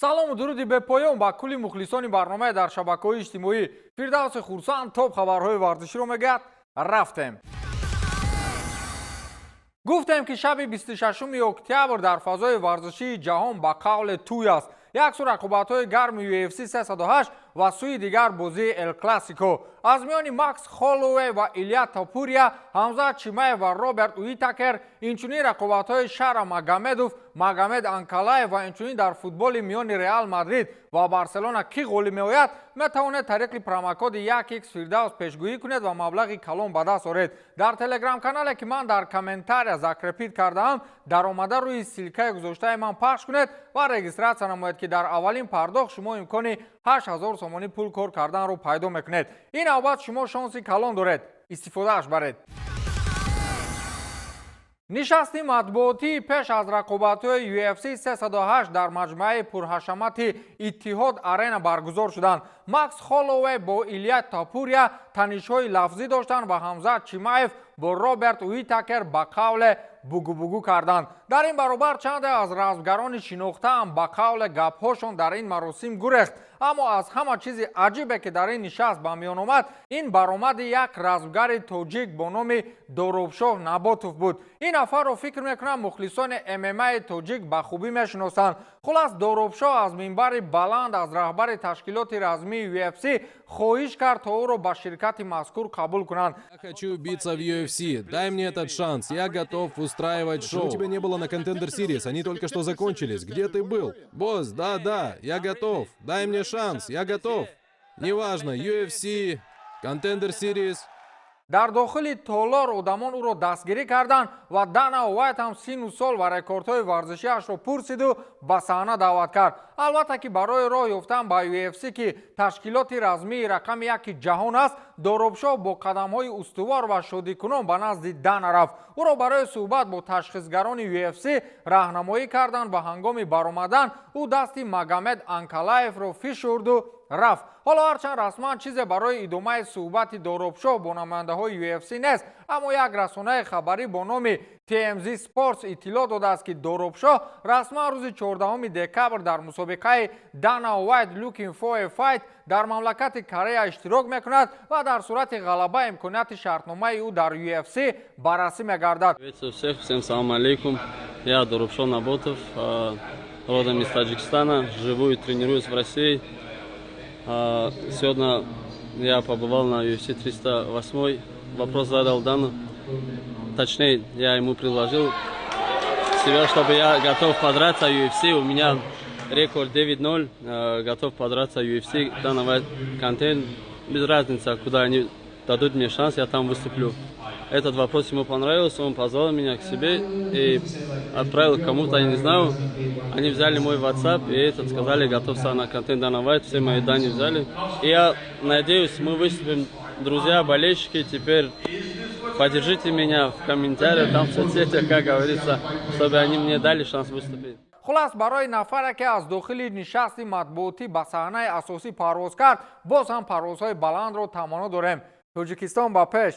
Салому дуруди бепоён ба кулли мухлисони барномаи дар шабакаҳои иҷтимоӣ. Фирдавси Хурсанд топ хабарҳои варзиширо мегӯяд. Рафтем. Гуфтем, ки шаби 26 октябр дар фазои варзишии ҷаҳон ба қавле тӯй аст. Як су рақобатҳои гарми UFC 308 ва сӯи дигар бозии Эл Классико аз миёни Макс Холлоуэй ва Илия Топурия, Ҳамзат Чимаев ва Роберт Уитакер, инчунин рақобатҳои Шара Магомедов, Магомед Анкалаев ва инчунин дар футболи миёни Реал Мадрид ва Барселона кӣ ғолиб меояд, метавонед тариқи промокоди 1x Фирдавс пешгӯӣ кунед ва маблағи калон ба даст оред. Дар телеграм-канале, ки ман дар комментария закрепить кардаам, даромада, рӯи ссылкаи гузоштаи ман пахш кунед ва регистрация намоед, ки дар аввалин пардохт шумо имкони 8000 сомонӣ пул кор карданро пайдо мекунед. Ин навбат шумо шонси калон доред, истифодааш баред. Нишасти матбуотии пеш аз рақобатҳои UFC 308 дар маҷмӯаи пурҳашамати Иттиҳод Арена баргузор шуданд. Макс Холлоуэй бо Илия Топурия танишҳои лафзӣ доштанд ва Ҳамзат Чимаев бо Роберт Уитакер ба қавле бугубугу карданд. Дар ин баробар чанде аз размгарони шинохтаам ба қавле гапҳошон дар ин маросим гурехт. Аммо аз ҳама чизи аҷибе, ки дар ин нишаст ба миён омад, ин баромади як размгари тоҷик бо номи Доробшоҳ Наботов буд. Ин нафарро, фикр мекунам, мухлисони ММАи тоҷик ба хубӣ мешиносанд. Хулас, Доробшоҳ аз минбари баланд аз раҳбари ташкилоти размии UFC хоҳиш кард, то ӯро ба ширкати мазкур қабул кунанд. Я хочу биться в UFC. Дай мне этот шанс. Я готов устраивать шоу. Почему тебя не было на Contender Series? Они только что закончились. Где ты был? Босс, да-да, я готов. Дай мне шанс. Я готов. Неважно, UFC, Contender Series. Дар дохили толор одамон ӯро дастгирӣ карданд ва Дана Уайт ҳам сину сол ва рекордҳои варзишиашро пурсиду ба саҳна даъват кард. Албатта, ки барои роҳ ёфтан ба UFC, ки ташкилоти размии рақами яки ҷаҳон аст, Доробшоҳ бо қадамҳои устувор ва шодикунон ба назди Дана рафт. Ӯро барои суҳбат бо ташхисгарони UFC раҳнамоӣ карданд ва ҳангоми баромадан ӯ дасти Магомед Анкалаевро фишурду рафт. Ҳоло ҳарчанд расман чизе барои идомаи суҳбати Доробшоҳ бо намояндаҳои UFC нест, аммо як расонаи хабарӣ бо номи TMZ Sports иттилоъ додааст, ки Доробшоҳ расман рӯзи 14 декабр дар мусобиқаи Dana White Looking for a Fight дар мамлакати Корея иштирок мекунад ва дар сурати ғалаба имконияти шартномаи ӯ дар UFC баррасӣ мегардад. Приветствую всех, всем салам алейкум. Я Доробшо Наботов, родом из Таджикистана, живу и тренируюсь в России. Сегодня я побывал на UFC 308. Вопрос задал Дану. Точнее, я ему предложил себя, чтобы я готов подраться UFC. У меня рекорд 9-0, готов подраться UFC. Дана Вайт Contender. Без разницы, куда они дадут мне шанс, я там выступлю. Этот вопрос ему понравился, он позвал меня к себе и отправил кому-то, я не знаю. Они взяли мой WhatsApp и этот сказали, готовься на Contender Дана Вайт, все мои данные взяли. И я надеюсь, мы выступим, друзья, болельщики, теперь поддержите меня в комментариях, там в соцсетях, как говорится, чтобы они мне дали шанс выступить. Хулас, барои нафаре, ки аз дохили нишасти матбуотӣ ба саҳнаи асосӣ парвоз кард, боз ҳам парвозҳои баландро таманно дорем. Тоҷикистон ба пеш!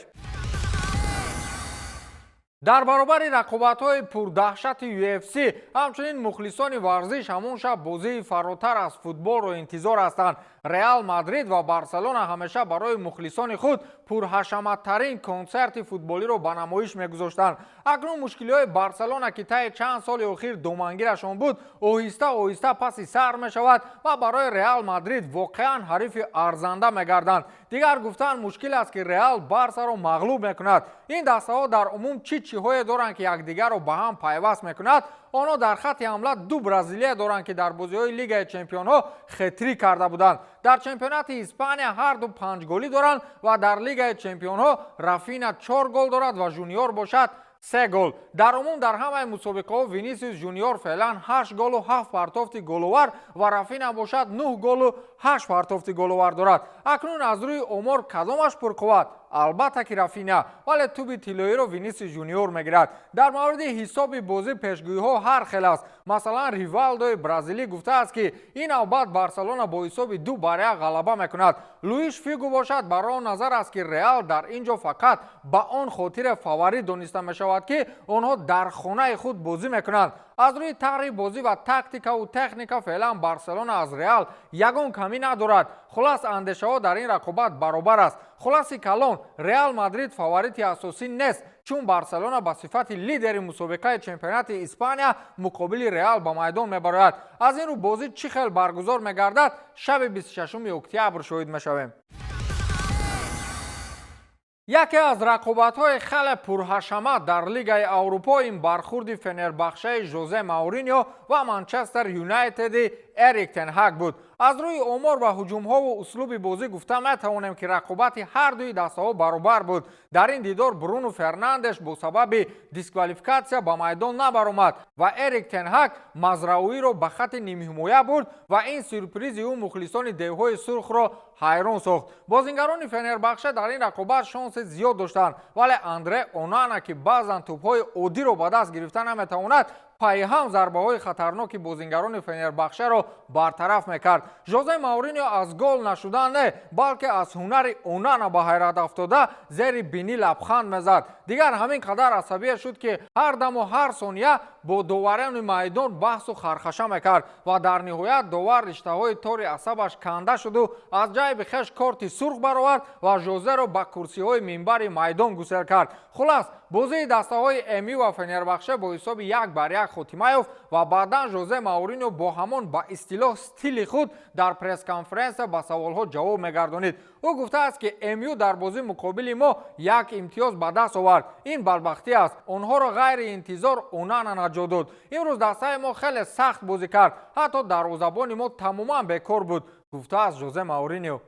Дар баробари рақобатҳои пурдаҳшати UFC, ҳамчунин мухлисони варзиш ҳамон шаб бозии фаротар аз футболро интизор ҳастанд. Реал Мадрид ва Барселона ҳамеша барои мухлисони худ пурҳашаматтарин консерти футболиро ба намоиш мегузоштанд. Акнун мушкилиҳои Барселона, ки таи чанд соли охир домангирашон буд, оҳиста оҳиста паси сар мешавад ва барои Реал Мадрид воқеан ҳарифи арзанда мегарданд. Дигар гуфтан мушкил аст, ки Реал Барсаро мағлуб мекунад. Ин дастаҳо дар умум чӣ чиҳое доранд, ки якдигарро ба ҳам пайваст мекунад? Онҳо дар хатти ҳамла ду бразилия доранд, ки дар бозиҳои Лигаи чемпионҳо хет-трик карда буданд. Дар чемпионати Испания ҳарду панҷголӣ доранд ва дар Лигаи чемпионҳо Рафина чор гол дорад ва Жуниор бошад се гол. Дар умум дар ҳамаи мусобиқаҳо Винисиус Жуниор феълан ҳашт голу ҳафт партофти головар ва Рафина бошад нӯҳ голу ҳашт партофти головар дорад. Акнун аз рӯи омор кадомаш пурқувват? Албатта, ки Рафина, вале тӯби тиллоиро Винисиус Жуниор мегирад. Дар мавриди ҳисоби бозӣ пешгӯиҳо ҳар хел аст. Масалан, Ривалдои бразилӣ гуфтааст, ки ин навбат Барселона бо ҳисоби 2-1 ғалаба мекунад. Луиш Фигу бошад, бар он назар аст, ки Реал дар ин ҷо фақат ба он хотире фаворит дониста мешавад, ки онҳо дар хонаи худ бозӣ мекунанд. Аз рӯи тарҳи бозӣ ва тактикаву техника феълан Барселона аз Реал ягон камӣ надорад. Хулас, андешаҳо дар ин рақобат баробар аст. Хуласи калон, Реал Мадрид фаворити асосӣ нест, чун Барселона ба сифати лидери мусобиқаи чемпионати Испания муқобили Реал ба майдон мебарояд. Аз ин рӯ бозӣ чӣ хел баргузор мегардад, шаби 26 октябр шоҳид мешавем. Яке аз рақобатҳои хеле пурҳашамат дар Лигаи Аврупо ин бархурди Фенербахшаи Жозе Мауриньо ва Манчестер Юнайтеди Эрик тен Ҳаг буд. Аз рӯи омор ва ҳуҷумҳову услуби бозӣ гуфта метавонем, ки рақобати ҳар дуи дастаҳо баробар буд. Дар ин дидор Бруно Фернандеш бо сабаби дисквалификатсия ба майдон набаромад ва Эрик тен Ҳаг Мазрауиро ба хатти нимҳимоя бурд ва ин сюрпризи ӯ мухлисони девҳои сурхро ҳайрон сохт. Бозингарони Фенербахша дар ин рақобат шонси зиёд доштанд, вале Андре Онана, ки баъзан тӯбҳои оддиро ба даст гирифта наметавонад, пайҳам зарбаҳои хатарноки бозингарони Фенербахшаро бартараф мекард. Жозе Мауриньо аз гол нашудан не, балки аз ҳунари Онана ба ҳайрат афтода, зери бинӣ лабханд мезад. Дигар ҳамин қадар асабия шуд, ки ҳар даму ҳар сония бо доварони майдон баҳсу хархаша мекард ва дар ниҳоят довар риштаҳои тори асабаш канда шуду аз ҷайби хеш корти сурх баровард ва Жозеро ба курсиҳои минбари майдон гусел кард. Хулас, бозии дастаҳои МЮ ва Фенербахша бо ҳисоби 1-1 хотима ёфт ва баъдан Жозе Мауриньо бо ҳамон ба истилоҳ стили худ дар пресс-конференсия ба саволҳо ҷавоб мегардонид. Ӯ гуфтааст, ки МЮ дар бозӣ муқобили мо як имтиёз ба даст овард. Ин бадбахтӣ аст. Онҳоро ғайриинтизор Онана наҷот дод. Имрӯз дастаи мо хеле сахт бозӣ кард, ҳатто дарвозабони мо тамоман бекор буд, гуфтааст Жозе Мауриньо.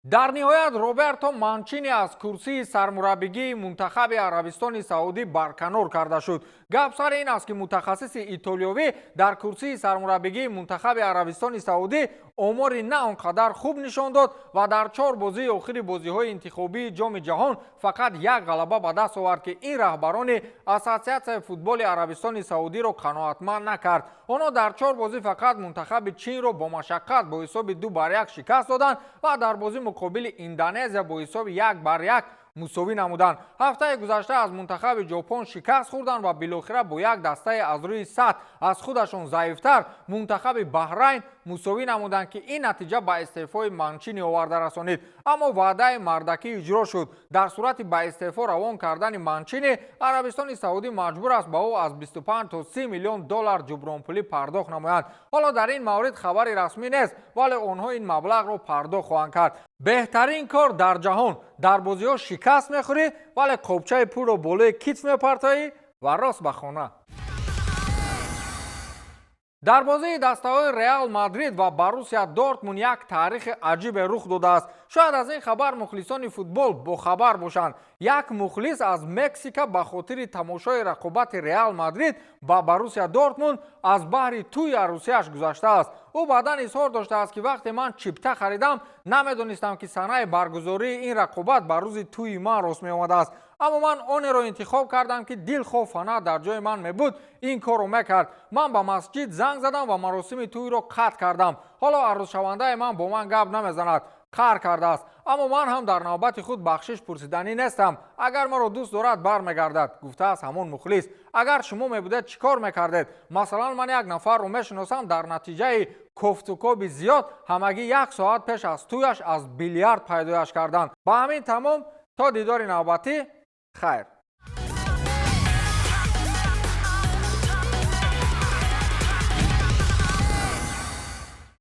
Дар ниҳоят Роберто Манчини аз курсии сармураббигии мунтахаби Арабистони Саудӣ барканор карда шуд. Гап сари ин аст, ки мутахассиси итолиёвӣ дар курсии сармураббигии мунтахаби Арабистони Саудӣ омори на он қадар хуб нишон дод ва дар чор бозии охири бозиҳои интихобии Ҷоми ҷаҳон фақат як ғалаба ба даст овард, ки ин раҳбарони Ассотсиатсияи футболи Арабистони Саудиро қаноатманд накард. Онҳо дар чор бозӣ фақат мунтахаби Чинро бо машаққат бо ҳисоби 2-1 шикаст доданд ва дар бозӣ муқобили Индонезия бо ҳисоби 1-1 мусовӣ намуданд. Ҳафтаи гузашта аз мунтахаби Ҷопон шикаст хӯрданд ва билохира бо як дастаи аз рӯи сатҳ аз худашон заифтар, мунтахаби Баҳрайн, мусовӣ намуданд, ки ин натиҷа ба истеъфои Манчини оварда расонид. Аммо ваъдаи мардакӣ иҷро шуд. Дар сурати ба истеъфо равон кардани Манчини, Арабистони Саудӣ маҷбур аст ба ӯ аз 25 то 30 миллион доллар ҷубронпулӣ пардохт намоянд. Ҳоло дар ин маврид хабари расмӣ нест, вале онҳо ин маблағро пардохт хоҳанд кард. Беҳтарин кор дар ҷаҳон: дар бозиҳо шикаст мехӯрӣ, вале қобчаи пулро болои китф мепартоӣ ва рост ба хона. Дар бозии дастаҳои Реал Мадрид ва Боруссия Дортмунд як таърихи аҷибе рух додааст. Шояд аз ин хабар мухлисони футбол бохабар бошанд. Як мухлис аз Мексика ба хотири тамошои рақобати Реал Мадрид ба Боруссия Дортмунд аз баҳри тӯи арӯсияш гузаштааст. Ӯ баъдан изҳор доштааст, ки вақте ман чипта харидам, намедонистам, ки санаи баргузории ин рақобат ба рӯзи тӯи ман рост меомадааст, аммо ман онеро интихоб кардам, ки дилхоҳ фанат дар ҷои ман мебуд, ин корро мекард. Ман ба масҷид занг задам ва маросими тӯйро қатъ кардам. Ҳоло арӯсшавандаи ман бо ман гап намезанад, қаҳр кардааст, аммо ман ҳам дар навбати худ бахшиш пурсиданӣ нестам. Агар маро дӯст дорад, бармегардад, гуфтааст ҳамон мухлис. Агар шумо мебудед, чӣ кор мекардед? Масалан, ман як нафарро мешиносам, дар натиҷаи кофтукоби зиёд ҳамагӣ як соат пеш аз тӯяш аз билярд пайдояш карданд. Ба ҳамин тамом, то дидори навбатӣ, хайр.